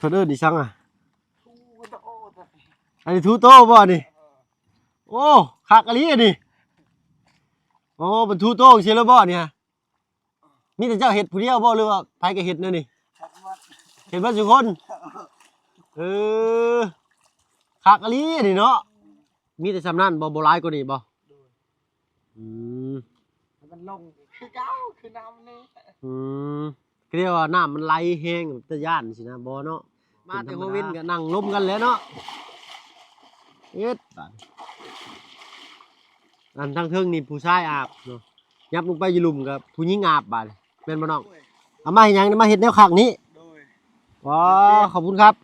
ເພິ່ນເອີ້ນອີ່ສັງອະ? ອັນນີ້ທູໂຕບໍ່ນີ້? ໂອ້ ຄັກອີ່ຫຼີອັນນີ້. ໂອ້ ເພິ່ນທູໂຕຈັ່ງຊີ້ເລີຍບໍ່ນີ້? ມີແຕ່ເຈົ້າເຮັດຜູ້ດຽວບໍ່ ຫຼືວ່າໃຜກໍເຮັດແນວນີ້? ເຮັດເບິດ ເຮັດເບິດຊຸຄົນ. ເອີ ຄັກອີ່ຫຼີອັນນີ້ເນາະ. ມີແຕ່ຊ່ຳນັ້ນບໍ່? ບໍ່ຫຼາຍກວ່ານີ້ບໍ່? ໂດຍ. ອືມ ໃຫ້ມັນລົງຄືເກົ່າ ຄືນ້ຳນີ້. ອືມ ຄືວ່ານ້ຳມັນໄຫຼແຮງ ເປັນຕາຢ້ານຊີ້ນະ ບໍ່ເນາະ. ມາແຕ່ຫົວເວັນກໍນັ່ງລົມກັນແຫຼະເນາະ. ເຮັດບາດ ອັນທາງເທິງນີ້ຜູ້ຊາຍອາບເນາະ, ຫຍັບລົງໄປຢູ່ລຸ່ມກໍຜູ້ຍິງອາບບາດນີ້ ແມ່ນບໍ່ນ້ອງ? ເອົາມາເຮັດຫຍັງ? ມາເຮັດແນວຄັກນີ້. ໂດຍ. ອໍ ຂອບຄຸນຄັບ.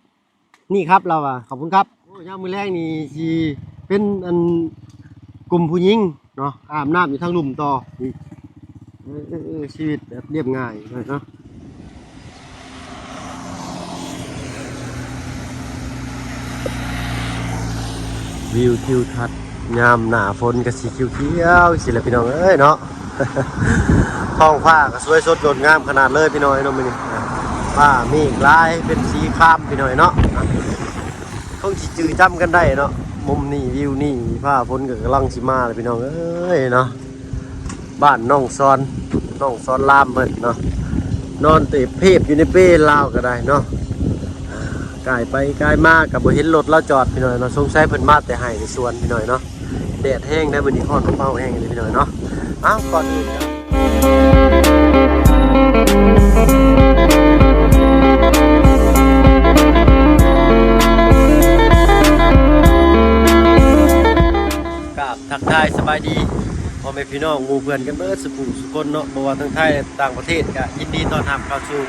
ນີ້ຄັບ ລາວວ່າ ຂອບຄຸນຄັບ. ໂອ້ ຍາມມື້ແລງນີ້ຊິເປັນອັນກຸ່ມຜູ້ຍິງເນາະ ອາບນ້ຳຢູ່ທາງລຸ່ມຕໍ່. ເອີ ເອີ ເອີ ຊີວິດແບບລຽບງ່າຍເນາະ. ວິວທິວທັດຍາມໜ້າຝົນກໍຊິຂຽວໆ ຊີ້ແຫຼະພີ່ນ້ອງເອີຍເນາະ. ທ້ອງຟ້າກໍສວຍສົດງົດງາມຂະໜາດເລີຍພີ່ນ້ອງເອີຍເນາະ ມື້ນີ້. ຟ້າເມກຫຼາຍເປັນສີຄາມພີ່ນ້ອງເນາະ. ຄົງຊິຈື່ຈຳກັນໄດ້ເນາະ ມຸມນີ້ ວິວນີ້ ຟ້າຝົນກໍກຳລັງຊິມາແລ້ວພີ່ນ້ອງເອີຍເນາະ. ບ້ານນ້ອງສອນ ນ້ອງສອນລາມເພິ່ນເນາະ ນອນເຕະເພບຢູ່ໃນເປລາວກໍໄດ້ເນາະ. ກາຍໄປກາຍມາກໍບໍ່ເຫັນລົດລາວຈອດພີ່ນ້ອງເນາະ, ສົງໄສເພິ່ນມາແຕ່ໄຮ່ແຕ່ສວນພີ່ນ້ອງເນາະ. ແດດແຮງໄດ໋ມື້ນີ້ ຮ້ອນເຜົາແຮງເລີຍພີ່ນ້ອງເນາະ. ເອົ້າ ກ່ອນອື່ນກໍ ກາບທັກທາຍສະບາຍດີພໍ່ແມ່ພີ່ນ້ອງໝູ່ເພື່ອນກັນເບິດສູ່ຜູ້ສູ່ຄົນເນາະ, ບໍ່ວ່າທັງໄທ ແລະ ຕ່າງປະເທດ ກະຍິນດີຕ້ອນຮັບເຂົ້າສູ່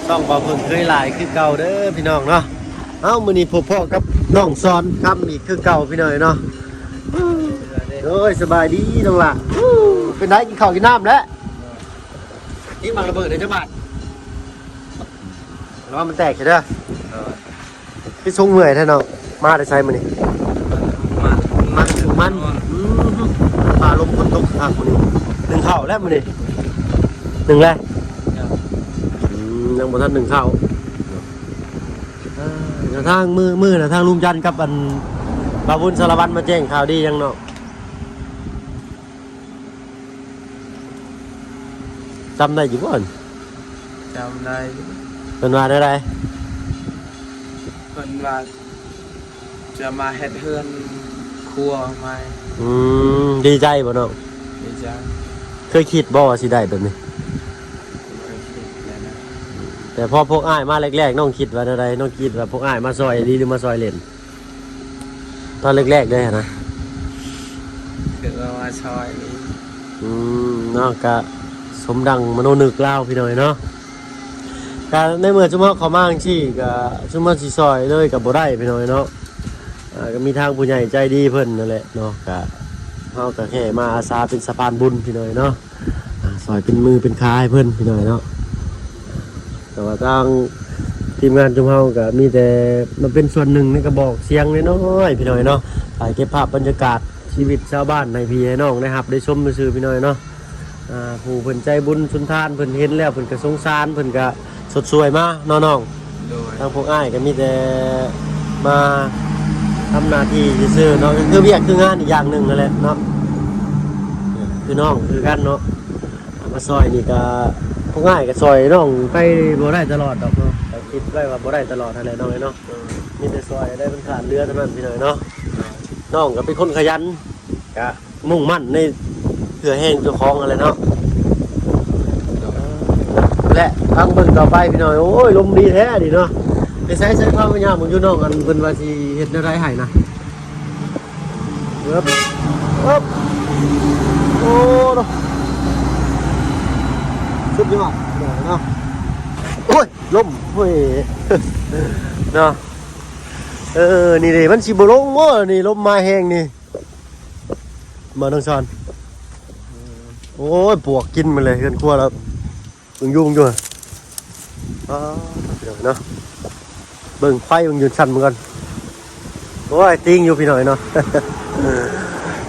ຊ່ອງບ່າວເພິ່ງເຄີຍຫຼາຍຄືເກົ່າເດີພີ່ນ້ອງເນາະ. ເອົ້າ ມື້ນີ້ພົບພໍ້ກັບນ້ອງສອນຄຳອີກຄືເກົ່າພີ່ນ້ອງເນາະ. ໂດຍ ສະບາຍດີນ້ອງຫຼ້າ. ເປັນໃດ ກິນເຂົ້າກິນນ້ຳແລ້ວ? ຍິງບັກລະເບີດເດີ ຈັກບາດ? ລະວັງມັນແຕກເດີ. ໂດຍ. ຄືຊົງເມື່ອຍແທ້ເນາະ. ມາແຕ່ໃສມື້ນີ້? ມາ ມາ ມາ ອືມ ຟ້າລົມຝົນຕົກຄັກມື້ນີ້. ໜຶ້ງເຂົ້າແລ້ວມື້ນີ້? ໜຶ້ງແລ້ວ? ຍັງ. ອືມ ຍັງບໍ່ທັນໜຶ້ງເຂົ້າ. ເອີ ທາງມື້ ມື້ນະ ທາງລຸງຈັນກັບອັນ ບ່າວບຸນສາລະວັນມາແຈ້ງຂ່າວດີຫຍັງເນາະ? ຈຳໄດ້ຢູ່ບໍ່? ຈຳໄດ້ຢູ່. ເພິ່ນວ່າແນວໃດ? ເພິ່ນວ່າຈະມາເຮັດເຮືອນຄົວໃໝ່. ອືມ ດີໃຈບໍ່ນ້ອງ? ດີໃຈ. ເຄີຍຄິດບໍ່ວ່າຊິໄດ້ແບບນີ້? ບໍ່ເຄີຍຄິດເລີຍນະ. ແຕ່ພໍພວກອ້າຍມາແລກໆ ນ້ອງຄິດວ່າແນວໃດ? ນ້ອງຄິດວ່າພວກອ້າຍມາຊ່ອຍອີ່ຫຼີ ຫຼືມາຊ່ອຍຫຼິ້ນ? ຕອນແລກໆເດ້ຫັ້ນນະ ຄືວ່າມາຊ່ອຍນີ້. ອືມ ເນາະ ກະສົມດັ່ງມະໂນນຶກລາວພີ່ນ້ອງເນາະ. ກະໃນເມື່ອຊຸມເຮົາເຂົ້າມາຈັ່ງຊີ້ ກະຊຸມເຮົາຊິຊ່ອຍເລີຍກະບໍ່ໄດ້ພີ່ນ້ອງເນາະ. ອ່າ ກະມີທາງຜູ້ໃຫຍ່ໃຈດີເພິ່ນນັ້ນແຫຼະເນາະ, ກະເຮົາກະແຄ່ມາອາສາເປັນສະພານບຸນພີ່ນ້ອງເນາະ. ອ່າ ຊ່ອຍເປັນມືເປັນຂາໃຫ້ເພິ່ນພີ່ນ້ອງເນາະ. ແຕ່ວ່າທາງທີມງານຊຸມເຮົາກໍມີແຕ່ມາເປັນສ່ວນໜຶ່ງໃນກະບອກສຽງນ້ອຍໆ ພີ່ນ້ອງເນາະ, ຖ່າຍເກັບພາບບັນຍາກາດຊີວິດຊາວບ້ານໃຫ້ພີ່ໃຫ້ນ້ອງໄດ້ຮັບໄດ້ຊົມຊື່ໆ ພີ່ນ້ອງເນາະ. ອ່າ ຜູ້ເພິ່ນໃຈບຸນສຸນທານ ເພິ່ນເຫັນແລ້ວເພິ່ນກໍສົງສານ ເພິ່ນກໍຊົດຊ່ວຍມາເນາະນ້ອງ. ໂດຍ. ທາງພວກອ້າຍກໍມີແຕ່ມາທຳໜ້າທີ່ຊື່ໆ ເນາະ, ກໍຄືວຽກຄືງານອີກຢ່າງໜຶ່ງນັ້ນແຫຼະເນາະ, ຄືນ້ອງຄືກັນເນາະ. ມາຊ່ອຍນີ້ກະ ພວກອ້າຍກະຊ່ອຍນ້ອງໄປບໍ່ໄດ້ຕະຫຼອດດອກເນາະ, ກະຄິດໄວ້ວ່າບໍ່ໄດ້ຕະຫຼອດຫັ້ນແຫຼະນ້ອງເອີຍເນາະ. ເອີ ມີແຕ່ຊ່ອຍໄດ້ເປັນຂາດເຫຼືອເທົ່ານັ້ນພີ່ນ້ອງເນາະ. ເອີ ນ້ອງກະເປັນຄົນຂະຫຍັນ ກະມຸ່ງໝັ້ນໃນເຫື່ອແຮງເຈົ້າຂອງຫັ້ນແຫຼະເນາະ. ແລະຟັງເບິ່ງຕໍ່ໄປພີ່ນ້ອງ. ໂອ້ຍ ລົມດີແທ້ນີ້ເນາະ. ໄປໃສໃສພາມາຍາມເບິ່ງຢູ່ນ້ອງ ອັນເພິ່ນວ່າຊິເຮັດແນວໃດໃຫ້ນະ. ເອີບ ເອີບ ໂອ້ ເນາະ ສຸດຍອດເນາະ. ໂອ້ຍ ລົມ ໂອ້ຍ ເນາະ. ເອີ ນີ້ເດ້ ມັນຊິບໍ່ລົງບໍ່ນີ້ ລົມມາແຮງນີ້ ບໍ່ນ້ອງຊອນ? ໂອ້ຍ ປວກກິນໝົດເລີຍເຮືອນຄົວແລ້ວ. ເບິ່ງຢູ່ ເບິ່ງຢູ່ ອໍ ພີ່ນ້ອງເນາະ. ເບິ່ງໄຟເບິ່ງຢູ່ຊັ້ນເບິ່ງກ່ອນ. ໂອ້ຍ ຕິງຢູ່ພີ່ນ້ອງເນາະ.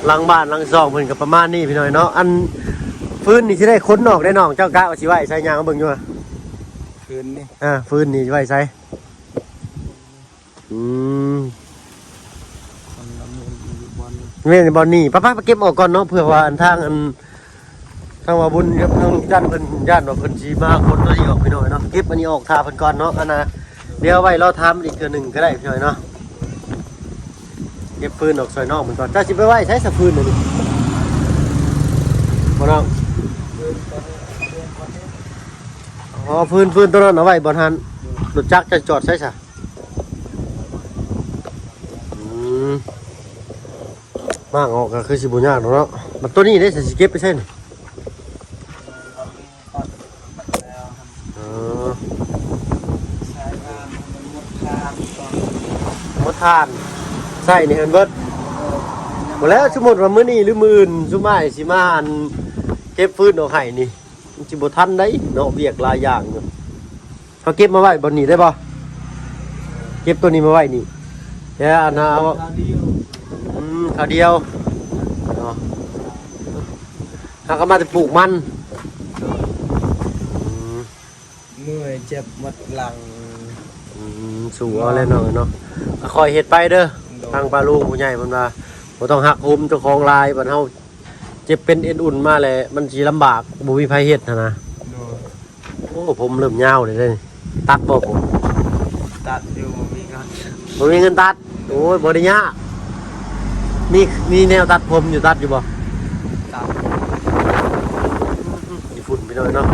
ຫຼັງບ້ານຫຼັງຊ່ອງເພິ່ນກໍປະມານນີ້ພີ່ນ້ອງເນາະ. ອັນຟືນນີ້ຊິໄດ້ຂົນອອກໄດ໋ນ້ອງ, ເຈົ້າກະວ່າຊິໄວ້ໃສ? ຍ່າງມາເບິ່ງຢູ່. ຟືນນີ້ ອ່າ ຟືນນີ້ຊິໄວ້ໃສ? ອືມ ມັນລະມຸນຢູ່ບ່ອນນີ້ ແມ່ນບ່ອນນີ້. ໄປໆ ໄປເກັບອອກກ່ອນເນາະ ເພື່ອວ່າອັນທາງ ອັນ ທາງວ່າບຸນກັບທາງລຸງຈັນເພິ່ນຢ້ານວ່າເພິ່ນຊິມາຂົນຕົວນີ້ອອກ ພີ່ນ້ອງເນາະ. ເກັບອັນນີ້ອອກຖ້າເພິ່ນກ່ອນເນາະ. ອັນນ່າ ດຽວໄວ້ລໍຖາມອີກເທື່ອໜຶ່ງກໍໄດ້ ພີ່ນ້ອງເນາະ. ເກັບຟືນອອກຊ່ອຍນ້ອງເພິ່ນກ່ອນ. ເຈົ້າຊິໄປໄວ້ໃສຊະຟືນອັນນີ້ ພໍ່ນ້ອງ? ອໍ ຟືນ ຟືນຕົວນັ້ນເອົາໄວ້ບ່ອນຫັ້ນ. ລົດຈັກຈະຈອດໃສຊະ? ອືມ ມ້າງອອກກໍຄືຊິບໍ່ຍາກດອກເນາະ. ບັດຕົວນີ້ເດ້ ຊິເກັບໄປໃສນີ້? ເອີ ໃຊ້ງານໃຫ້ມັນໝົດຖ່ານກ່ອນ ໝົດຖ່ານໃຊ້ນີ້ຫັ້ນເບິດ. ບໍ່ແລ້ວ ສົມມຸດວ່າມື້ນີ້ຫຼືມື້ອື່ນ ຊຸມອ້າຍຊິມາ ອັນ ເກັບຟືນອອກໃຫ້ນີ້ ມັນຊິບໍ່ທັນໄດ໋ເນາະ ວຽກຫຼາຍຢ່າງຢູ່. ເຮົາເກັບມາໄວ້ບ່ອນນີ້ໄດ້ບໍ່? ເກັບຕົວນີ້ມາໄວ້ນີ້ ແລ້ວອັນນ່າ ເອົາ ຄາວດຽວ ອືມ ຄາວດຽວເນາະ. ເຮົາກໍມາແຕ່ປູກມັນ ອືມ ເມື່ອຍເຈັບໝົດຫຼັງ ອືມ ສູ້ເອົາແຫຼະນ້ອງເນາະ. ຄ່ອຍເຮັດໄປເດີ ໂດຍ ທາງປ້າລຸງຜູ້ໃຫຍ່ເພິ່ນວ່າ ບໍ່ຕ້ອງຮັກໂຫມເຈົ້າຂອງຫຼາຍ ບັດເຮົາເຈັບເປັນເອັນອຸ່ນມາແລ້ວ ມັນຊິລຳບາກ ບໍ່ມີໃຜເຮັດຫັ້ນນະ. ໂດຍ ໂອ້ ຜົມເລີ່ມຍາວເລີຍເດ້. ຕັດບໍ່ຜົມ? ຕັດຢູ່ ບໍ່ມີເງິນ ບໍ່ມີເງິນຕັດ. ໂອ້ຍ ບໍ່ໄດ້ຍາກ ມີ ມີແນວຕັດຜົມຢູ່ ຕັດຢູ່ບໍ່? ຕັດ ອືມ ຍີ່ປຸ່ນ ພີ່ນ້ອງເນາະ.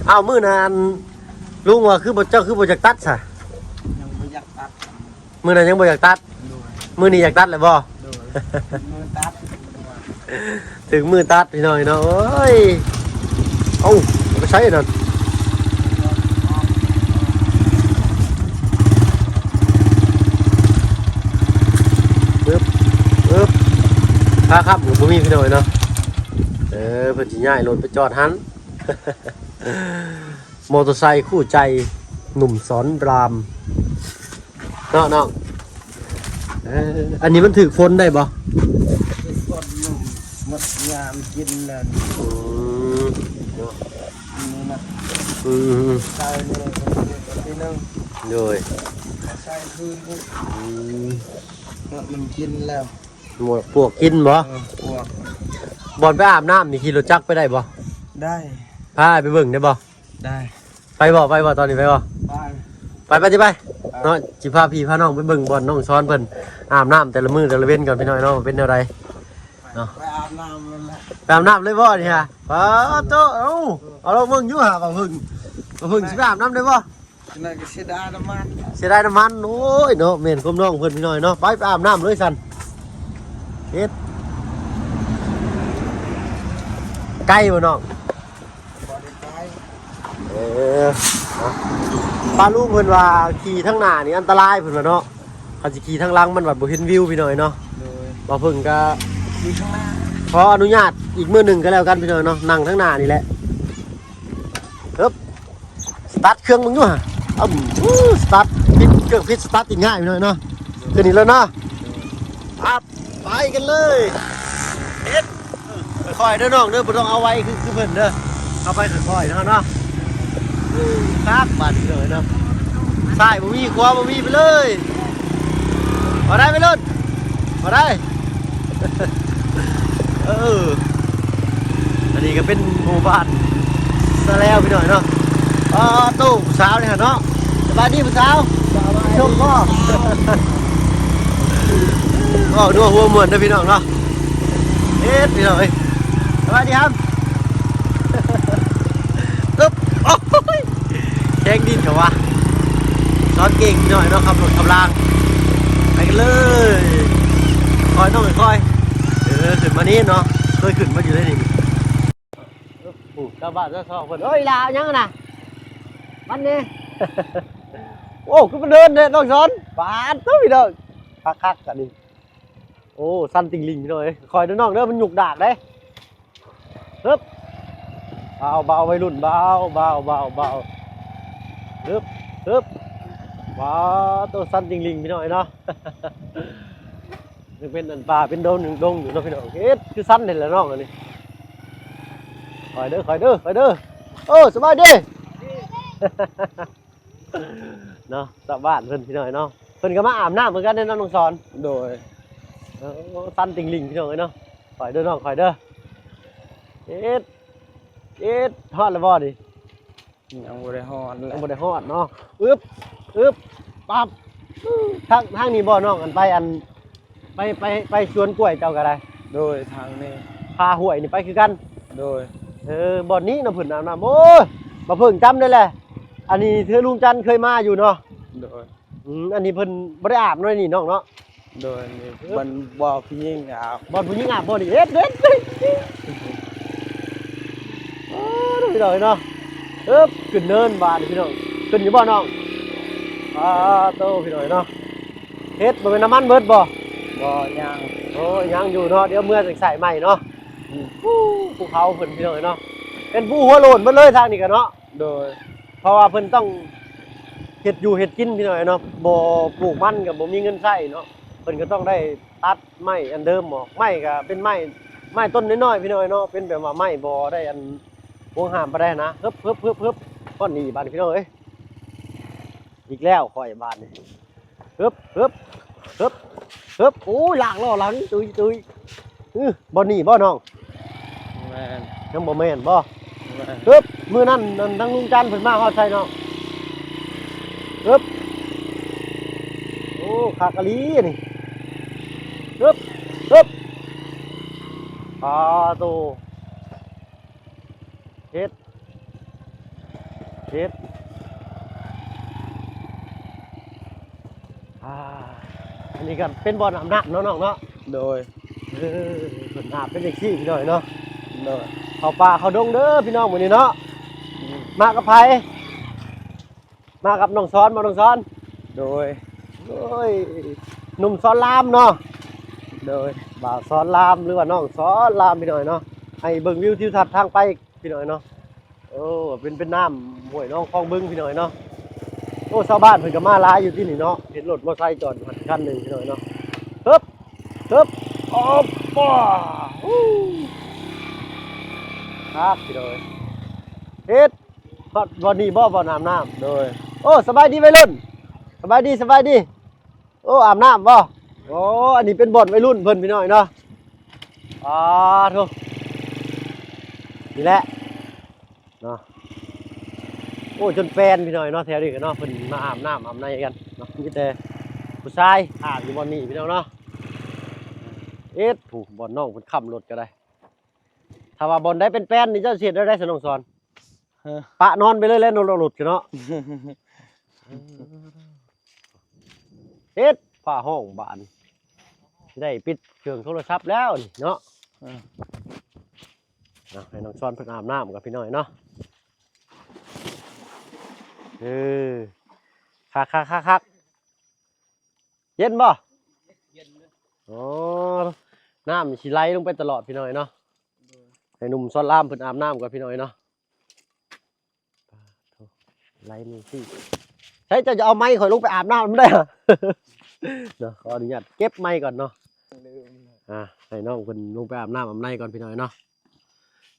ເອົ້າ ມື້ນັ້ນລຸງວ່າຄືບໍ່ ເຈົ້າຄືບໍ່ຢາກຕັດຊະ? ຍັງບໍ່ຢາກຕັດ ມື້ນັ້ນຍັງບໍ່ຢາກຕັດ ໂດຍ ມື້ນີ້ຢາກຕັດແລ້ວບໍ່? ໂດຍ ມືຕັດ ເຖິງມື້ຕັດ ພີ່ນ້ອງເນາະ. ໂອ້ຍ ເອົ້າ ໄປໃສນັ້ນ? ປຶບ ປຶບ ຂາຄ້ຳກໍບໍ່ມີ ພີ່ນ້ອງເນາະ. ເອີ ເພິ່ນຊິຍ້າຍລົດໄປຈອດຫັ້ນ ມໍເຕີໄຊຄູ່ໃຈໜຸ່ມສອນລາມ ເນາະນ້ອງ. ເອີ ອັນນີ້ມັນຖືກຝົນໄດ້ບໍ່? ຖືກຝົນມັນໝົດຍາມກິນແລ້ວ. ອືມ ເນາະ ນີ້ນະ ອືມ ໃສ່ນີ້ ທີໜຶ່ງ ໂດຍ ໃສ່ຄືນອີກ ອືມ ເນາະ ມັນກິນແລ້ວ ໝວກ ປວກກິນບໍ່? ເອີ ປວກ. ບ່ອນໄປອາບນ້ຳນີ້ ຂີ່ລົດຈັກໄປໄດ້ບໍ່? ໄດ້ ພາໄປເບິ່ງໄດ້ບໍ່? ໄດ້ ໄປບໍ່? ໄປບໍ່? ຕອນນີ້ໄປບໍ່? ໄປ ໄປ ໄປຕິ ໄປ ໄປ ເນາະ. ຊິພາພີ່ພານ້ອງໄປເບິ່ງບ່ອນນ້ອງຊອນເພິ່ນອາບນ້ຳແຕ່ລະມື້ແຕ່ລະເວັນກ່ອນ ພີ່ນ້ອງເນາະ ເປັນແນວໃດເນາະ. ໄປອາບນ້ຳນັ້ນແຫຼະ ໄປອາບນ້ຳເລີຍບໍ່ນີ້ຮະ? ປາໂຕ ເອົ້າ ເອົາລອງເບິ່ງຢູ່ຫາ ບ່າວເພິ່ງ ບ່າວເພິ່ງຊິໄປອາບນ້ຳໄດ້ບໍ່? ຈັ່ງໃດກໍເສຍດາຍນ້ຳມັນ ເສຍດາຍນ້ຳມັນ. ໂອ້ຍເນາະ ແມ່ນຄວາມນ້ອງເພິ່ນ ພີ່ນ້ອງເນາະ. ໄປ ໄປອາບນ້ຳເລີຍຊັ້ນ. ເຮັດ ໄກບໍ່ນ້ອງ? ບໍ່ໄດ້ໄກ ເອີ ປ້າລຸງເພິ່ນວ່າຂີ່ທາງໜ້ານີ້ອັນຕະລາຍ ເພິ່ນວ່າເນາະ. ຄັນຊິຂີ່ທາງຫຼັງມັນບັດບໍ່ເຫັນວິວ ພີ່ນ້ອງເນາະ. ໂດຍ ບ່າວເພິ່ງກໍຂີ່ທາງໜ້າ ຂໍອະນຸຍາດອີກມື້ໜຶ່ງກໍແລ້ວກັນ ພີ່ນ້ອງເນາະ ນັ່ງທາງໜ້ານີ້ແຫຼະ. ເອີບ ສະຕາດເຄື່ອງເບິ່ງຢູ່ຫະ. ອືມ ສະຕາດ ປິດເຄື່ອງ ປິດສະຕາດຕິດງ່າຍ ພີ່ນ້ອງເນາະ. ຂຶ້ນນີ້ແລ້ວເນາະ ອັບ ໄປກັນເລີຍ. ເຮັດ ຄ່ອຍໆເດີນ້ອງເດີ ບໍ່ຕ້ອງເອົາໄວຄື ຄືເພິ່ນເດີ ເອົາໄປຄ່ອຍໆເນາະ ເນາະ. ຄັກບາດນີ້ເນາະ ຊ້າຍບໍ່ມີ ຂວາບໍ່ມີ ໄປເລີຍ. ບໍ່ໄດ້ໄປລົດ ບໍ່ໄດ້. ເອີ ອັນນີ້ກໍເປັນໝູ່ບ້ານຊະແລ້ວ ພີ່ນ້ອງເນາະ. ອໍ ໂຕ ຜູ້ສາວນີ້ຫະເນາະ. ສະບາຍດີຜູ້ສາວ ຊົມບໍ່? ເວົ້ານົວຫົວມ່ວນເດີ ພີ່ນ້ອງເນາະ. ເຮັດ ພີ່ນ້ອງເອີຍ ສະບາຍດີຄັບ. ອຶບ ໂອ້ຍ ແຂງດິນເຂົາວ່າ ສອນເກັ່ງ ພີ່ນ້ອງເນາະ ຂັບລົດຂັບລາງ. ໄປກັນເລີຍ ຄ່ອຍນ້ອງ ຄ່ອຍ ເອີ ຂຶ້ນມານີ້ເນາະ ເຄີຍຂຶ້ນມາຢູ່ໃນນີ້. ໂອ້ ຊາວບ້ານຊາວຊ່ອງເພິ່ນ ເອີຍ ອີ່ຫຼ້າເອົາຫຍັງນະ ມັນນີ້. ໂອ້ ຄືມັນເດີນແທ້ນ້ອງສອນ ປາດໂທ້ ພີ່ນ້ອງ ຄັກໆ ອັນນີ້. ໂອ້ ຊັນຕິ່ງລິ່ງ ພີ່ນ້ອງເອີຍ ຄ່ອຍເດີນ້ອງເດີ ມັນຫຍຸກດາກເດ້. ຮຶບ ເບົາໆ ໄວລຸ້ນ ເບົາໆ ເບົາໆ ເບົາໆ ຮຶບ ຮຶບ ວ້າໂຕ ຊັນຕິ່ງລິ່ງ ພີ່ນ້ອງເອີຍເນາະ. ຍັງເປັນອັນປ່າເປັນດົງ ດົງຢູ່ເນາະ ພີ່ນ້ອງ. ເຮັດຄືຊັນແທ້ລະນ້ອງອັນນີ້. ຄ່ອຍເດີ ຄ່ອຍເດີ ຄ່ອຍເດີ. ໂອ້ ສະບາຍດີ ເນາະ ຊາວບ້ານເພິ່ນ ພີ່ນ້ອງເນາະ. ເພິ່ນກໍມາອາບນ້ຳຄືກັນເດ້ເນາະ ນ້ອງສອນ. ໂດຍ. ເອີ ສັ່ນຕິ່ງລິ່ງ ພີ່ນ້ອງເອີຍເນາະ. ຂ້ອຍເດີນ້ອງ ຂ້ອຍເດີ. ເອັດ ເອັດ ຮອດແລ້ວບໍ່ນີ້? ຍັງບໍ່ໄດ້ຮອດແຫຼະ ຍັງບໍ່ໄດ້ຮອດເນາະ. ອຶບ ອຶບ ປັບ. ທາງ ທາງນີ້ບໍ່ນ້ອງ? ອັນໄປ ອັນ ໄປ ໄປ ໄປສວນກ້ວຍເຈົ້າກໍໄດ້. ໂດຍ. ທາງນີ້ ຜາຫ້ວຍນີ້ໄປຄືກັນ. ໂດຍ. ເອີ ບ່ອນນີ້ເນາະ ເພິ່ນອາບນ້ຳ. ໂອ້ຍ ບໍ່ເພິ່ງຈຳໄດ້ແຫຼະ. ອັນນີ້ຄືລຸງຈັນເຄີຍມາຢູ່ເນາະ. ໂດຍ. ອືມ ອັນນີ້ເພິ່ນບໍ່ໄດ້ອາບເນາະ ນີ້ນ້ອງເນາະ. ໂດຍ. ນີ້ ເອີ ບ່ອນ ບ່ອນຜູ້ຍິງອາບ ບ່ອນຜູ້ຍິງອາບບໍ່ນີ້. ເຮັດ ເຮັດ ເຮັດ. ໂອ້ ພີ່ນ້ອງເອີຍເນາະ. ເອີບ ຂຶ້ນເນີນບາດນີ້ ພີ່ນ້ອງ. ຂຶ້ນຢູ່ບໍ່ນ້ອງ? ອາໂຕ ພີ່ນ້ອງເອີຍເນາະ. ເຮັດ ບໍ່ແມ່ນນ້ຳມັນເບິດບໍ່? ບໍ່ ຍັງ. ໂອ້ຍ ຍັງຢູ່ເນາະ. ດຽວເມືອຈັ່ງໃສ່ໃໝ່ເນາະ. ອືມ. ພູ ພູເຂົາເພິ່ນ ພີ່ນ້ອງເອີຍເນາະ. ເປັນພູຫົວໂລ້ນເບິດເລີຍທາງນີ້ກໍເນາະ. ໂດຍ. ເພາະວ່າເພິ່ນຕ້ອງເຮັດຢູ່ເຮັດກິນ ພີ່ນ້ອງເອີຍເນາະ. ບໍ່ປູກມັນກໍບໍ່ມີເງິນໃຊ້ເນາະ. ເພິ່ນກໍຕ້ອງໄດ້ຕັດໄມ້ອັນເດີມອອກ. ໄມ້ກໍເປັນໄມ້ ໄມ້ຕົ້ນນ້ອຍໆ ພີ່ນ້ອງເອີຍເນາະ. ເປັນແບບວ່າໄມ້ບໍ່ໄດ້ອັນຫວງຫ້າມປານໃດນະ. ເຮີບ ເຮີບ ເຮີບ ເຮີບ. ຮອດນີ້ບາດນີ້ ພີ່ນ້ອງເອີຍ. ອີກແລ້ວຂ້ອຍບາດນີ້. ເຮີບ ເຮີບ ເຮີບ ເຮີບ. ໂອ້ຍ ລາກລໍ້ຫຼັງຕຸ້ຍໆ. ອື ບ່ອນນີ້ບໍ່ນ້ອງ? ແມ່ນ. ຍັງບໍ່ແມ່ນບໍ່? ແມ່ນ. ເຮີບ ມື້ນັ້ນ ອັນ ທາງລຸງຈັນເພິ່ນມາຮອດໃສເນາະ? ເຮີບ ໂອ້ ຄັກອີ່ຫຼີນີ້. ເຮີບ ເຮີບ. ອາໂຕ ເຮັດ ເຮັດ. ອາ ອັນນີ້ກໍເປັນບ່ອນອາບນ້ຳເນາະນ້ອງເນາະ. ໂດຍ. ເອີ ເພິ່ນອາບເປັນຈັ່ງຊີ້ ພີ່ນ້ອງເນາະ. ໂດຍ. ເຂົ້າປ່າເຂົ້າດົງເດີພີ່ນ້ອງ ມື້ນີ້ເນາະ. ອືມ. ມາກັບໃຜ? ມາກັບນ້ອງສອນບໍ່ ນ້ອງສອນ? ໂດຍ. ໂອ້ຍ ໜຸ່ມສອນລາມເນາະ. ໂດຍ. ບ່າວສອນລາມ ຫຼືວ່ານ້ອງສອນລາມ ພີ່ນ້ອງເນາະ. ໃຫ້ເບິ່ງວິວທິວທັດທາງໄປ ພີ່ນ້ອງເນາະ. ໂອ້ ເປັນ ເປັນນ້ຳຫ້ວຍໜອງຄອງບຶງ ພີ່ນ້ອງເນາະ. ໂອ້ ຊາວບ້ານເພິ່ນກໍມາຫຼາຍຢູ່ທີ່ນີ້ເນາະ. ເຫັນລົດມໍໄຊຈອດຢູ່ຫັ້ນຄັນໜຶ່ງ ພີ່ນ້ອງເນາະ. ເຮີບ ເຮີບ. ໂອປາ ຮູ້ ຄັກ ພີ່ນ້ອງ. ເຮັດ ຮອດບ່ອນນີ້ບໍ່ ບ່ອນອາບນ້ຳ? ໂດຍ. ໂອ້ ສະບາຍດີໄວລຸ້ນ ສະບາຍດີ ສະບາຍດີ. ໂອ້ ອາບນ້ຳບໍ່? ໂອ້ ອັນນີ້ເປັນບ່ອນໄວລຸ້ນເພິ່ນ ພີ່ນ້ອງເນາະ. ອາໂທ ນີ້ແຫຼະເນາະ. ໂອ້ ຈົນແປນ ພີ່ນ້ອງເນາະ ແຖວນີ້ກໍເນາະ. ເພິ່ນມາອາບນ້ຳອາບໃນກັນເນາະ. ມີແຕ່ຜູ້ຊາຍອາບຢູ່ບ່ອນນີ້ ພີ່ນ້ອງເນາະ. ເອັດ ຜູ້ ບ່ອນນ້ອງເພິ່ນຄ້ຳລົດກໍໄດ້. ຖ້າວ່າບ່ອນໃດແປນໆນີ້ ເຈົ້າຊິເຮັດແນວໃດ ສະນ້ອງສອນ? ຮະ ປະນອນໄປເລີຍແຫຼະ ລົດກໍເນາະ. ເຮັດຝາຫ້ອງບາດນີ້ ຊິໄດ້ປິດເຄື່ອງໂທລະສັບແລ້ວນີ້ເນາະ. ເອີ ເອົາ ໃຫ້ນ້ອງສອນເພິ່ນອາບນ້ຳກັບພີ່ນ້ອງເນາະ. ເອີ ຄັກໆໆໆ. ເຢັນບໍ່? ເຢັນເລີຍ. ອໍ ນ້ຳນີ້ຊິໄຫຼລົງໄປຕະຫຼອດ ພີ່ນ້ອງເນາະ. ໂດຍ. ໃຫ້ໜຸ່ມສອນລາມເພິ່ນອາບນ້ຳກ່ອນ ພີ່ນ້ອງເນາະ. ໂອ້ ໄຫຼມືຊິ ໃສ ເຈົ້າຈະເອົາໄມ້ຂ້ອຍລົງໄປອາບນ້ຳນຳໄດ້ຫະ? ເນາະ ຂໍອະນຸຍາດເກັບໄມ້ກ່ອນເນາະ. ອ່າ ໃຫ້ນ້ອງເພິ່ນລົງໄປອາບນ້ຳອາບໃນກ່ອນ ພີ່ນ້ອງເນາະ.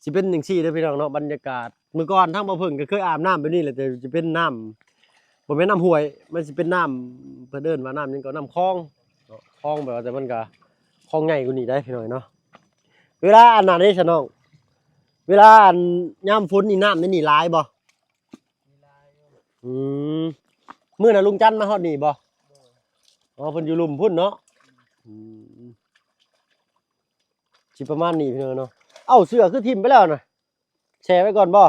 ຊິເປັນຈັ່ງຊີ້ເດີພີ່ນ້ອງເນາະ ບັນຍາກາດ. ມື້ກ່ອນທາງບ່າວເຜິ້ງກໍເຄີຍອາບນ້ຳແບບນີ້ແຫຼະ ແຕ່ຈະເປັນນ້ຳ ບໍ່ແມ່ນນ້ຳຫ້ວຍ ມັນຊິເປັນນ້ຳ ເພິ່ນເອີ້ນວ່ານ້ຳຫຍັງກໍ ນ້ຳຄອງເນາະ ຄອງແບບວ່າ ແຕ່ມັນກໍຄອງໃຫຍ່ກວ່ານີ້ໄດ໋ພີ່ນ້ອງເນາະ. ເວລາອັນນັ້ນເດ້ຊະນ້ອງ ເວລາອັນຍາມຝົນນີ້ ນ້ຳໃນນີ້ຫຼາຍບໍ່? ອືມ ມື້ນັ້ນລຸງຈັນມາຮອດນີ້ບໍ່? ອໍ ເພິ່ນຢູ່ລຸ່ມພຸ້ນເນາະ. ອືມ ຊິປະມານນີ້ພີ່ນ້ອງເນາະ. ເອົ້າ ເສື້ອຄືຖິ້ມໄປແລ້ວນະ? ແຊ່ໄວ້ກ່ອນບໍ່?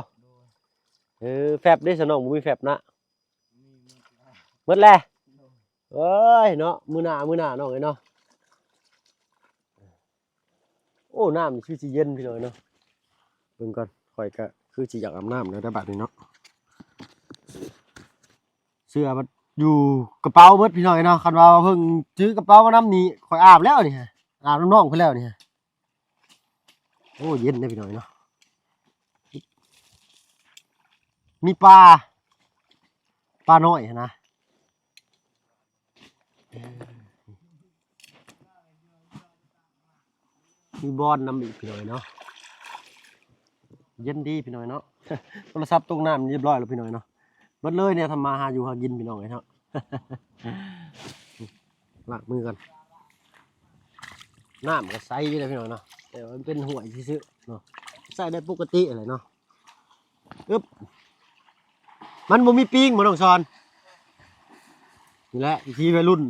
ເອີ ແຟັບເດ້ຊະນ້ອງ ບໍ່ມີແຟັບນະ? ໝົດແລ້ວ. ເອີຍເນາະ ມື້ໜ້າ ມື້ໜ້ານ້ອງເອີຍເນາະ. ໂອ້ ນ້ຳນີ້ຄືຊິເຢັນພີ່ນ້ອງເນາະ. ເບິ່ງກ່ອນ ຂ້ອຍກໍຄືຊິຢາກອາບນ້ຳແລ້ວໄດ໋ບາດນີ້ເນາະ. ເສື້ອມັນຢູ່ກະເປົາເບິດພີ່ນ້ອງເນາະ. ຄັນວ່າເພິ່ນຖືກະເປົາມານຳນີ້ ຂ້ອຍອາບແລ້ວນີ້ ອາບນຳນ້ອງເພິ່ນແລ້ວນີ້. ໂອ້ ເຢັນເດ້ພີ່ນ້ອງເນາະ. ມີປາ ປານ້ອຍຫັ້ນນະ. ມີບ່ອນນຳອີກພີ່ນ້ອງເນາະ. ເຢັນດີພີ່ນ້ອງເນາະ. ໂທລະສັບຕົກນ້ຳຮຽບຮ້ອຍແລ້ວພີ່ນ້ອງເນາະ. ເບິດເລີຍແນວທຳມາຫາຢູ່ຫາກິນພີ່ນ້ອງເອີຍເນາະ. ລ້າງມືກ່ອນ. ນ້ຳກໍໃສຢູ່ເດ້ພີ່ນ້ອງເນາະ ແຕ່ວ່າມັນເປັນຫ້ວຍຊື່ໆເນາະ ໃຊ້ໄດ້ປົກກະຕິຫັ້ນແຫຼະເນາະ. ອຶບ ມັນບໍ່ມີປິງບໍ່ ນ້ອງສອນ? ນີ້ແຫຼະວິຖີໄວລຸ້ນ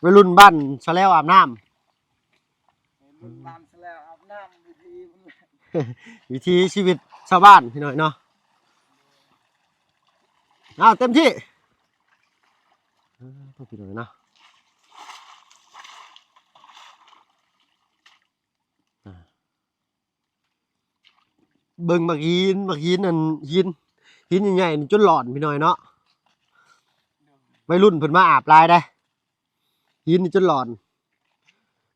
ໄວລຸ້ນບ້ານສະແລວອາບນ້ຳ. ໄວລຸ້ນບ້ານສະແລວອາບນ້ຳ ວິຖີມັນ ວິຖີຊີວິດຊາວບ້ານພີ່ນ້ອງເນາະ. ອ້າວ ເຕັມທີ່ ເອີ ພີ່ນ້ອງເນາະ. ອ່າ ເບິ່ງໝາກຫີນ ໝາກຫີນ ອັນຫີນ ຫີນໃຫຍ່ໆນີ້ຈົນຫຼອນພີ່ນ້ອງເນາະ. ໄວລຸ້ນເພິ່ນມາອາບຫຼາຍເດ້ ຫີນນີ້ຈົນຫຼອນ.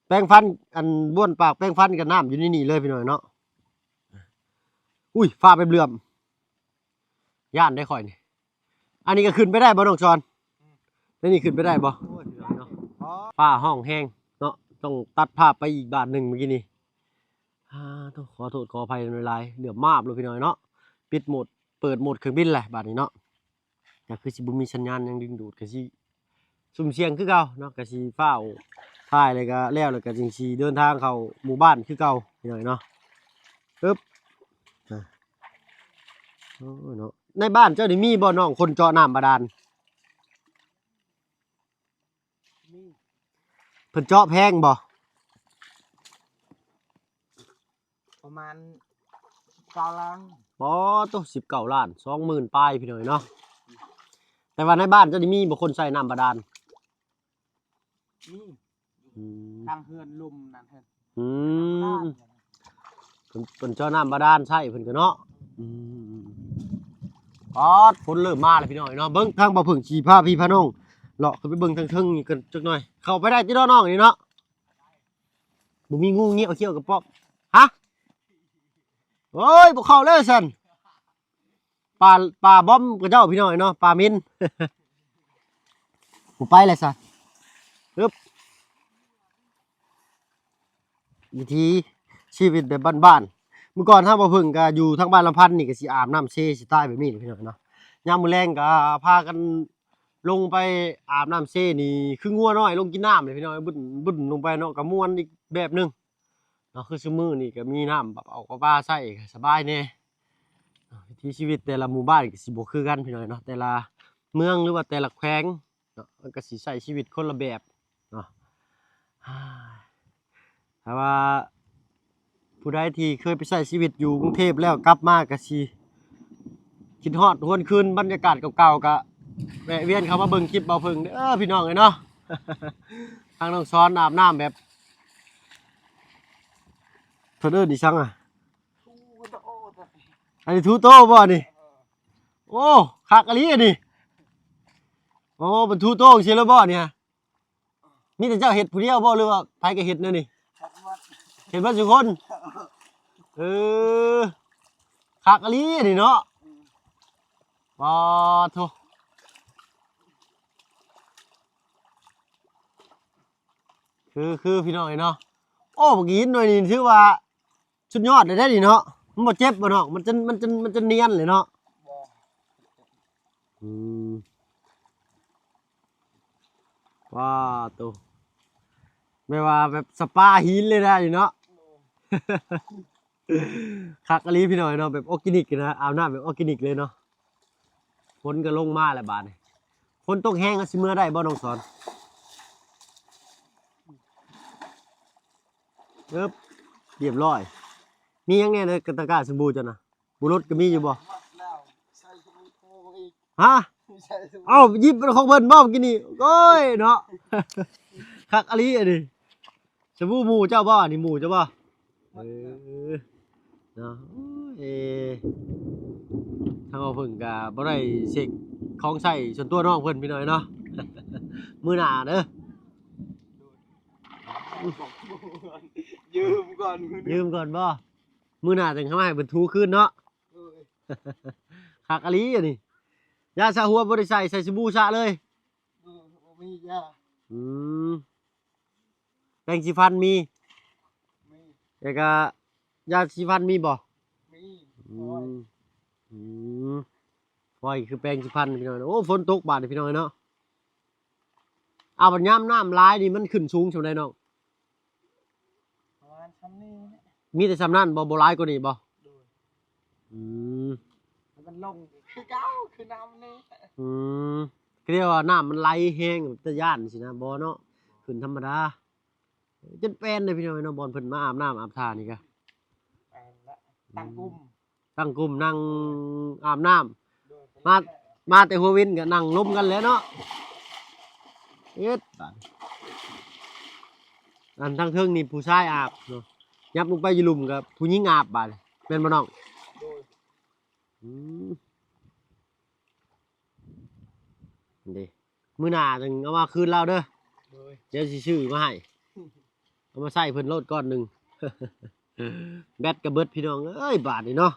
ແປງຟັນ ອັນບ້ວນປາກແປງຟັນກໍນ້ຳຢູ່ໃນນີ້ເລີຍພີ່ນ້ອງເນາະ. ອຸ້ຍ ຟ້າແບບເຫຼື້ອມ ຢ້ານໄດ໋ຂ້ອຍນີ້. ອັນນີ້ກໍຂຶ້ນໄປໄດ້ບໍ່ ນ້ອງສອນ? ໃນນີ້ຂຶ້ນໄປໄດ້ບໍ່? ໂອ້ຍ ພີ່ນ້ອງເນາະ ຟ້າຮ້ອງແຮງເນາະ ຕ້ອງຕັດພາບໄປອີກບ້ານໜຶ່ງມື້ກີ້ນີ້. ອ່າ ຕ້ອງຂໍໂທດຂໍອະໄພຫຼາຍໆ ເຫຼື້ອມມາບເລີຍພີ່ນ້ອງເນາະ. ປິດໂໝດ ເປີດໂໝດເຄື່ອງບິນແຫຼະບາດນີ້ເນາະ. ກໍຄືຊິບໍ່ມີສັນຍານຫຍັງດຶງດູດ ກໍຊິສຸ່ມສ່ຽງຄືເກົ່າເນາະ. ກໍຊິຟ້າວຖ່າຍແລ້ວກໍ ແລ້ວ ແລ້ວກໍຈຶ່ງຊິເດີນທາງເຂົ້າໝູ່ບ້ານຄືເກົ່າພີ່ນ້ອງເນາະ. ເອີບ ອ່າ ໂອ້ຍເນາະ ໃນບ້ານເຈົ້ານີ້ມີບໍ່ນ້ອງຄົນເຈາະນ້ຳບາດານ? ມີ. ເພິ່ນເຈາະແພງບໍ່? ປະມານສິບເກົ້າລ້ານ. ອໍ ໂຕ ສິບເກົ້າລ້ານ ສອງໝື່ນປາຍພີ່ນ້ອງເນາະ. ແຕ່ວ່າໃນບ້ານເຈົ້ານີ້ມີບໍ່ຄົນໃຊ້ນ້ຳບາດານ? ມີ. ອືມ ທາງເຮືອນລຸ່ມນັ້ນເພິ່ນ ອືມ ເພິ່ນ ເພິ່ນເຈາະນ້ຳບາດານໃຊ້ເພິ່ນກໍເນາະ. ອືມ ປາດ ຝົນເລີ່ມມາແລ້ວພີ່ນ້ອງເນາະ. ເບິ່ງທາງບ່າວເຜິ້ງຊິພາພີ່ພານ້ອງເລາະຂຶ້ນໄປເບິ່ງທາງເທິງນີ້ກັນຈັກໜ່ອຍ. ເຂົ້າໄປໄດ້ຕິເນາະນ້ອງນີ້ເນາະ? ບໍ່ມີງູງຽວຂຽວກະປອມ. ຮະ? ໂອ້ຍ ບໍ່ເຂົ້າແລ້ວຊັ້ນ. ປາ ປາບອມຂະເຈົ້າພີ່ນ້ອງເນາະ ປາເໝັນ. ບໍ່ໄປແລ້ວຊະ. ອຶບ ວິຖີຊີວິດແບບບ້ານໆ. ເມື່ອກ່ອນເຮົາບໍ່ເພິ່ງກໍຢູ່ທາງບ້ານລຳພັນນີ້ ກໍຊິອາບນ້ຳເຊ ສະໄຕລ໌ແບບນີ້ແຫຼະພີ່ນ້ອງເນາະ. ຍາມມື້ແລງກໍພາກັນລົງໄປອາບນ້ຳເຊນີ້ ຄືງົວນ້ອຍລົງກິນນ້ຳເລີຍພີ່ນ້ອງ. ບຸ້ນໆລົງໄປເນາະ ກໍມ່ວນອີກແບບໜຶ່ງເນາະ. ຄືຊຸມື້ນີ້ກໍມີນ້ຳປະເອົາປະປາໃຊ້ ກໍສະບາຍແດ່ເນາະ. ວິຖີຊີວິດແຕ່ລະໝູ່ບ້ານກໍຊິບໍ່ຄືກັນພີ່ນ້ອງເນາະ ແຕ່ລະເມືອງ ຫຼືວ່າແຕ່ລະແຂວງ ເນາະ ມັນກໍຊິໃຊ້ຊີວິດຄົນລະແບບເນາະ. ຖ້າວ່າຜູ້ໃດທີ່ເຄີຍໄປໃຊ້ຊີວິດຢູ່ກຸງເທບແລ້ວກັບມາກໍຊິຄິດຮອດຫວນຄືນບັນຍາກາດເກົ່າໆ ກໍແວະວຽນເຂົ້າມາເບິ່ງຄລິບບ່າວເຜິ້ງເດີພີ່ນ້ອງເອີຍເນາະ. ທາງນ້ອງສອນອາບນ້ຳແບບ ເພິ່ນເອີ້ນອີ່ຫຍັງອະ? ອັນນີ້ທູໂຕບໍ່ນີ້? ໂອ້ ຄັກອີ່ຫຼີອັນນີ້. ໂອ້ ເປັນທູໂຕຈັ່ງຊີ້ເລີຍບໍ່ນີ້? ມີແຕ່ເຈົ້າເຮັດຜູ້ດຽວບໍ່ ຫຼືວ່າໃຜກໍເຮັດແນວນີ້? ເຮັດໝົດ ເຮັດເບິດທຸກຄົນ. ເອີ ຄັກອີ່ຫຼີອັນນີ້ເນາະ. ອືມ ປາໂທ ຄື ຄືພີ່ນ້ອງເອີຍເນາະ. ໂອ້ ບັກຫີນໜ່ວຍນີ້ຖືວ່າ ສຸດຍອດເລີຍເດ້ນີ້ເນາະ. ມັນບໍ່ເຈັບບໍ່ນ້ອງ? ມັນຈະ ມັນຈະ ມັນຈະນຽນເລີຍເນາະ. ບໍ່. ອືມ ວ້າໂຕ ແບບວ່າແບບສະປາຫີນເລີຍນະນີ້ເນາະ. ໂດຍ ຄັກອີ່ຫຼີພີ່ນ້ອງເນາະ ແບບອໍແກນິກນະ ອາບນ້ຳແບບອໍແກນິກເລີຍເນາະ. ຝົນກໍລົງມາແລ້ວບາດນີ້ ຝົນຕົກແຮງ ເຮົາຊິເມືອໄດ້ບໍ່ນ້ອງສອນ? ເອີບ ຮຽບຮ້ອຍ. ມີຫຍັງແດ່ໃນຕະກະສະບູເຈົ້ານະ? ບູລົດກໍມີຢູ່ບໍ່? ໝົດແລ້ວ ໃສ່ສະບູໂທອີກ. ຮະ? ໃສ່ສະບູ ເອົ້າ ຫຍິບຂອງເພິ່ນບໍ່ກີ້ນີ້? ໂອ້ຍເນາະ ຄັກອີ່ຫຼີອັນນີ້. ສະບູໝູ່ເຈົ້າບໍ່? ອັນນີ້ໝູ່ເຈົ້າບໍ່? ເອີ ເນາະ ໂອ້ຍ ທາງເຮົາເພິ່ງກະບໍ່ໄດ້ເຊັກຂອງໃຊ້ສ່ວນຕົວນ້ອງເພິ່ນພີ່ນ້ອງເນາະ. ມື້ໜ້າເດີ ຢືມກ່ອນ ຢືມກ່ອນບໍ່? ມື້ໜ້າຈັ່ງເອົາມາໃຫ້ເພິ່ນຖູຄືນເນາະ. ໂດຍ ຄັກອີ່ຫຼີອັນນີ້. ຢາສະຫົວບໍ່ໄດ້ໃສ່ ໃສ່ສະບູສະເລີຍ. ໂດຍ ບໍ່ມີຢາ. ອືມ ແປງສີຟັນມີ? ມີ. ແລ້ວກະຢາສີຟັນມີບໍ່? ມີ. ອືມ ໂອ້ຍ ອືມ ໂອ້ຍ ຄືແປງສີຟັນພີ່ນ້ອງ. ໂອ້ ຝົນຕົກບາດນີ້ພີ່ນ້ອງເນາະ. ເອົາບັດຍາມນ້ຳຫຼາຍນີ້ມັນຂຶ້ນສູງສ່ຳໃດນ້ອງ? ປະມານສ່ຳນີ້ແຫຼະ. ມີແຕ່ສ່ຳນັ້ນບໍ່? ບໍ່ຫຼາຍກວ່ານີ້ບໍ່? ໂດຍ. ອືມ ແລ້ວມັນລົງຄືເກົ່າ ຄືນ້ຳນີ້. ອືມ ຄືວ່ານ້ຳມັນໄຫຼແຮງ ເປັນຕາຢ້ານຊີ້ນະ. ບໍ່ເນາະ ຂຶ້ນທຳມະດາ. ຈົນແປນເດ້ພີ່ນ້ອງເນາະ ບ່ອນເພິ່ນມາອາບນ້ຳອາບທ່ານີ້ກະ ແປນລະ ຕັ້ງກຸ່ມ ຕັ້ງກຸ່ມນັ່ງອາບນ້ຳ. ໂດຍ. ມາ ມາແຕ່ຫົວເວັນກະນັ່ງລົມກັນແຫຼະເນາະ. ເຮັດບາດ ອັນທາງເທິງນີ້ຜູ້ຊາຍອາບເນາະ ຫຍັບລົງໄປຢູ່ລຸ່ມກະຜູ້ຍິງອາບບາດ ແມ່ນບໍ່ນ້ອງ? ໂດຍ. ອືມ ເດ້ ມື້ໜ້າຈຶ່ງເອົາມາຄືນລາວເດີ. ໂດຍ. ດຽວຊິຊື້ມາໃຫ້ ເອົາມາໃສ່ເພິ່ນໂລດກ້ອນໜຶ່ງ ແບັດກະເບິດພີ່ນ້ອງເອີຍ ບາດນີ້ເນາະ.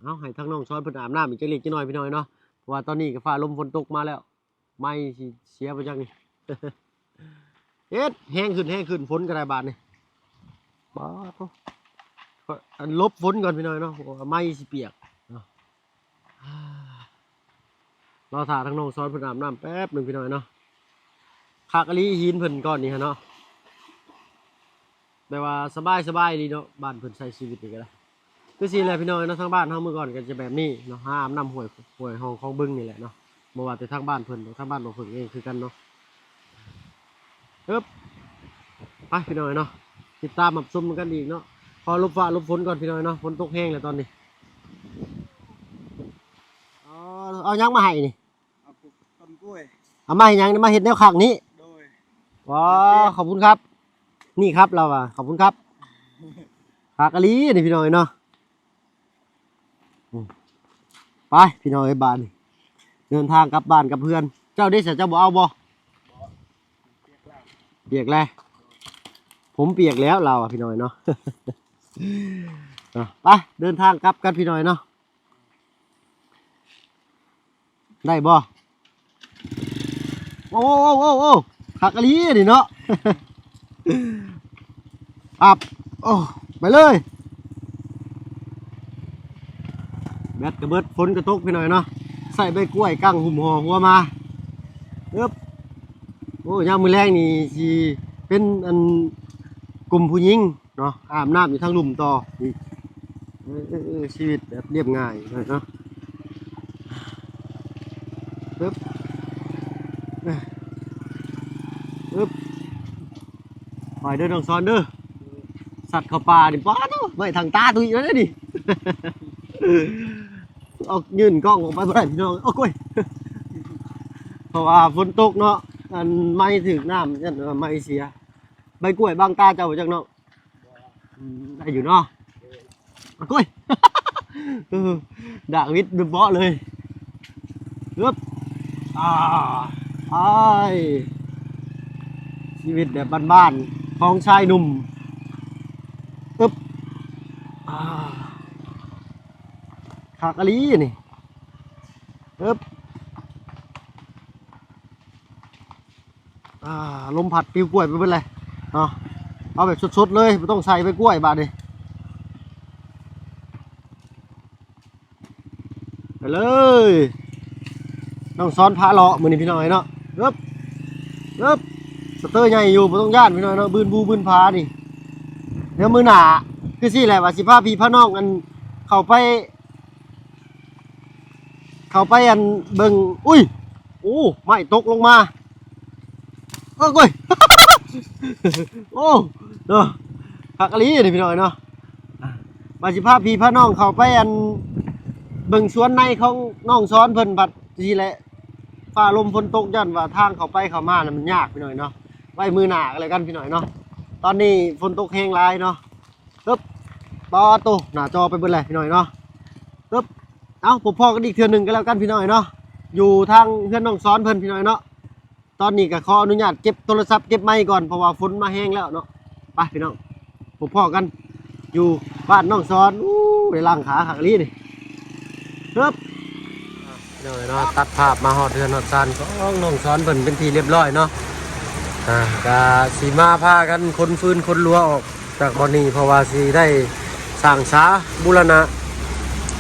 ເອົາ ໃຫ້ທາງນ້ອງສອນເພິ່ນອາບນ້ຳອີກຈັກເລັກຈັກນ້ອຍພີ່ນ້ອງເນາະ ເພາະວ່າຕອນນີ້ກະຟ້າລົມຝົນຕົກມາແລ້ວ ໄມຊິເສຍບໍ່ຈັກນີ້. ເຮັດແຮງຂຶ້ນ ແຮງຂຶ້ນ ຝົນກະໄດ້ບາດນີ້. ບາດໂທ້ ອັນ ຫຼົບຝົນກ່ອນພີ່ນ້ອງເນາະ ເພາະວ່າໄມຊິປຽກເນາະ. ລໍຖ້າທາງນ້ອງສອນເພິ່ນອາບນ້ຳແປັບໜຶ່ງພີ່ນ້ອງເນາະ. ຄັກອີ່ຫຼີຫີນເພິ່ນກ້ອນນີ້ຫັ້ນເນາະ. ແບບວ່າສະບາຍ ສະບາຍອີ່ຫຼີເນາະ ບ້ານເພິ່ນໃຊ້ຊີວິດນີ້ກະໄດ້ ຄືຊີ້ແຫຼະພີ່ນ້ອງເນາະ. ທາງບ້ານເຮົາເມື່ອກ່ອນກະຈະແບບນີ້ເນາະ ຫາອາບນ້ຳຫ້ວຍ ຫ້ວຍຮ່ອງຂອງບຶງນີ້ແຫຼະເນາະ. ບໍ່ວ່າແຕ່ທາງບ້ານເພິ່ນ ທາງບ້ານບໍ່ເພິ່ງເອງຄືກັນເນາະ. ເອີບ ໄປພີ່ນ້ອງເນາະ ຕິດຕາມຮັບຊົມນຳກັນອີກເນາະ. ຂໍຫຼົບຟ້າຫຼົບຝົນກ່ອນພີ່ນ້ອງເນາະ ຝົນຕົກແຮງແລ້ວຕອນນີ້. ເອົາ ເອົາຫຍັງມາໃຫ້ນີ້? ເອົາປູກຕົ້ນກ້ວຍ. ເອົາມາເຮັດຫຍັງ? ມາເຮັດແນວຄັກນີ້. ໂດຍ. ວ້າ ຂອບຄຸນຄັບ. ນີ້ຄັບ ລາວວ່າ ຂອບຄຸນຄັບ. ຄັກອີ່ຫຼີນີ້ພີ່ນ້ອງເອີຍເນາະ. ອືມ ໄປພີ່ນ້ອງເອີຍ ບາດນີ້ເດີນທາງກັບບ້ານກັບເຮືອນ. ເຈົ້າເດ້ ເຈົ້າບໍ່ເອົາບໍ່? ປຽກແລ້ວ ຜົມປຽກແລ້ວ ລາວວ່າພີ່ນ້ອງເນາະ. ເນາະ ໄປເດີນທາງກັບກັນພີ່ນ້ອງເນາະ. ໄດ້ບໍ່? ໂອ້ ໂອ້ ໂອ້ ໂອ້ ຄັກອີ່ຫຼີນີ້ເນາະ. ປັບ ໂອ້ ໄປເລີຍ. ແບັດກະເບິດ ຝົນກະຕົກພີ່ນ້ອງເນາະ ໃຊ້ໃບກ້ວຍກັ້ງຫຸ້ມຫໍ່ຫົວມາ. ເອີບ ໂອ້ ຍາມມື້ແລງນີ້ຊິເປັນອັນກຸ່ມຜູ້ຍິງ ເນາະ ອາບນ້ຳຢູ່ທາງລຸ່ມຕໍ່ອີກ. ເອີ ເອີ ເອີ ຊີວິດແບບລຽບງ່າຍເນາະ. ອຶບ ອຶບ ໄປເດີນ້ອງສອນເດີ. ສັດເຂົ້າປ່ານີ້ ປາດໂທ້ ໄວ້ທາງຕາຕຸ້ຍເລີຍນີ້. ອອກ ຍື່ນກ້ອງອອກໄປບໍ່ໄດ້ພີ່ນ້ອງ ໂອ້ຍ ເພາະວ່າຝົນຕົກເນາະ ອັນໄມ້ຖືກນ້ຳ ຢ້ານວ່າໄມ້ເສຍ. ໃບກ້ວຍບັງຕາເຈົ້າບໍ່ຈັກນ້ອງ? ອືມ ໄດ້ຢູ່ເນາະ. ໂອ້ຍ ເອີ ດາກວິດເບາະເລີຍ. ອຶບ ອາ ອ້າຍ ຊີວິດແບບບ້ານໆຂອງຊາຍໜຸ່ມ. ອຶບ ອາ ຄັກອີ່ຫຼີນີ້. ອຶບ ອ່າ ລົມພັດປິວກ້ວຍໄປເບິດເລີຍເນາະ. ເອົາແບບສົດໆເລີຍ ບໍ່ຕ້ອງໃສ່ໃບກ້ວຍບາດນີ້. ໄປເລີຍ ນ້ອງສອນພາເລາະມື້ນີ້ພີ່ນ້ອງເອີຍເນາະ. ເອີບ ເອີບ ສະເຕີໃຫຍ່ຢູ່ ບໍ່ຕ້ອງຢ້ານພີ່ນ້ອງເນາະ ບືນບູບືນຜານີ້. ດຽວມື້ໜ້າຄືຊີ້ແຫຼະ ວ່າຊິພາພີ່ພານ້ອງ ອັນ ເຂົ້າໄປ ເຂົ້າໄປອັນເບິ່ງ ອຸ້ຍ ໂອ້ ໄມ້ຕົກລົງມາ ໂອ້ຍ ໂອ້ ເນາະ ຄັກອີ່ຫຼີນີ້ພີ່ນ້ອງເນາະ. ວ່າຊິພາພີ່ພານ້ອງເຂົ້າໄປອັນເບິ່ງສວນໃນຂອງນ້ອງສອນເພິ່ນ ບັດຊີ້ແຫຼະ ຟ້າລົມຝົນຕົກ ຢ້ານວ່າທາງເຂົ້າໄປເຂົ້າມານັ້ນມັນຍາກພີ່ນ້ອງເນາະ. ໄວ້ມື້ໜ້າກະແລ້ວກັນພີ່ນ້ອງເນາະ ຕອນນີ້ຝົນຕົກແຮງຫຼາຍເນາະ. ເອີບ ປາໂຕ ໜ້າຈໍໄປເບິດແຫຼະພີ່ນ້ອງເນາະ. ເອີບ ເອົາ ພົບພໍ້ກັນອີກເທື່ອໜຶ່ງກະແລ້ວກັນພີ່ນ້ອງເນາະ ຢູ່ທາງເຮືອນນ້ອງສອນເພິ່ນພີ່ນ້ອງເນາະ. ຕອນນີ້ກະຂໍອະນຸຍາດເກັບໂທລະສັບເກັບໄມກ່ອນ ເພາະວ່າຝົນມາແຮງແລ້ວເນາະ. ໄປພີ່ນ້ອງ ພົບພໍ້ກັນຢູ່ບ້ານນ້ອງສອນ. ອູ້ ໄດ້ລ້າງຂາຄັກອີ່ຫຼີນີ້. ເອີບ ພີ່ນ້ອງເນາະ ຕັດພາບມາຮອດເຮືອນຮອດຊານຂອງນ້ອງສອນເພິ່ນເປັນທີ່ລຽບລ້ອຍເນາະ. ອ່າ ກະຊິມາພາກັນຂົນຟືນຂົນລົວອອກຈາກບ່ອນນີ້ ເພາະວ່າຊິໄດ້ສ້າງສາບູລະນະ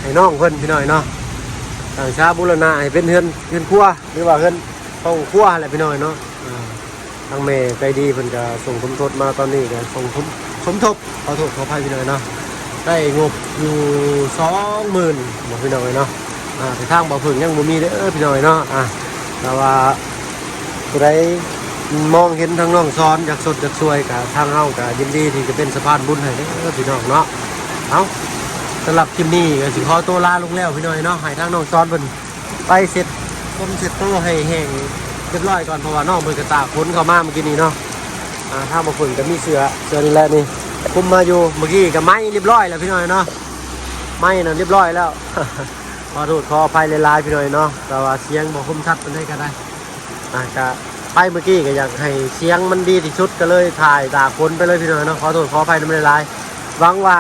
ໃຫ້ນ້ອງເພິ່ນພີ່ນ້ອງເນາະ. ສ້າງສາບູລະນະໃຫ້ເປັນເຮືອນ ເຮືອນຄົວ ຫຼືວ່າເຮືອນ ຄອບຄົວຫັ້ນແຫຼະພີ່ນ້ອງເອີຍເນາະ. ອ່າ ທາງແມ່ໃຈດີເພິ່ນກໍສົ່ງສົມທົບມາ ຕອນນີ້ກໍສົ່ງສົມ ສົມທົບ ຂໍໂທດຂໍອະໄພພີ່ນ້ອງເນາະ ໄດ້ງົບຢູ່ສອງໝື່ນເນາະ ພີ່ນ້ອງເອີຍເນາະ. ອ່າ ແຕ່ທາງບ່າວເຜິ້ງຍັງບໍ່ມີເດີພີ່ນ້ອງເອີຍເນາະ. ອ່າ ແຕ່ວ່າຜູ້ໃດມອງເຫັນທາງນ້ອງສອນ ຢາກຊົດຢາກຊ່ວຍ ກໍທາງເຮົາກໍຍິນດີທີ່ຈະເປັນສະພານບຸນໃຫ້ເດີພີ່ນ້ອງເນາະ. ເອົາ ສຳລັບຄລິບນີ້ກໍຊິຂໍຕົວລາລົງແລ້ວພີ່ນ້ອງເນາະ ໃຫ້ທາງນ້ອງສອນເພິ່ນ ໄປເຊັດຄົນເຊັດໂຕໃຫ້ແຫ້ງຮຽບຮ້ອຍກ່ອນ ເພາະວ່ານ້ອງເພິ່ນກໍຕາກຝົນເຂົ້າມາເມື່ອກີ້ນີ້ເນາະ. ອ່າ ທາງບ່າວເຜິ້ງກໍມີເສື້ອ ເສື້ອນີ້ແຫຼະນີ້ ຄຸມມາຢູ່ ເມື່ອກີ້ກໍໄໝ້ຮຽບຮ້ອຍແລ້ວພີ່ນ້ອງເນາະ ໄໝ້ນັ້ນຮຽບຮ້ອຍແລ້ວ. ຂໍໂທດຂໍອະໄພຫຼາຍໆ ພີ່ນ້ອງເນາະ ແຕ່ວ່າສຽງບໍ່ຄົມຊັດປານໃດກໍໄດ້. ອ່າ ກະໄປເມື່ອກີ້ກໍຢາກໃຫ້ສຽງມັນດີທີ່ສຸດ ກໍເລີຍຖ່າຍຕາກຝົນໄປເລີຍພີ່ນ້ອງເນາະ ຂໍໂທດຂໍອະໄພນຳຫຼາຍໆ. ຫວັງວ່າ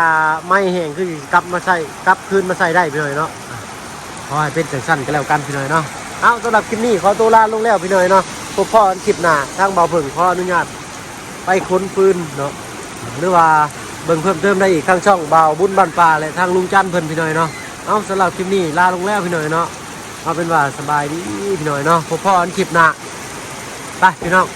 ໄໝ້ແຫ້ງຄືຊິກັບມາໃຊ້ ກັບຄືນມາໃຊ້ໄດ້ພີ່ນ້ອງເນາະ. ຂໍໃຫ້ເປັນຈັ່ງຊັ້ນກໍແລ້ວກັນພີ່ນ້ອງເນາະ. ເອົາ ສຳລັບຄລິບນີ້ຂໍຕົວລາລົງແລ້ວພີ່ນ້ອງເນາະ ພົບພໍ້ກັນຄລິບໜ້າ. ທາງບ່າວເຜິ້ງຂໍອະນຸຍາດໄປຂົນຟືນເນາະ ຫຼືວ່າເບິ່ງເພີ່ມເຕີມໄດ້ອີກທາງຊ່ອງບ່າວບຸນບ້ານປ່າ ແລະ ທາງລຸງຈັນເພິ່ນພີ່ນ້ອງເນາະ. ເອົາ ສຳລັບຄລິບນີ້ລາລົງແລ້ວພີ່ນ້ອງເນາະ. ເອົາເປັນວ່າສະບາຍດີພີ່ນ້ອງເນາະ ພົບພໍ້ກັນຄລິບໜ້າ ໄປພີ່ນ້ອງ.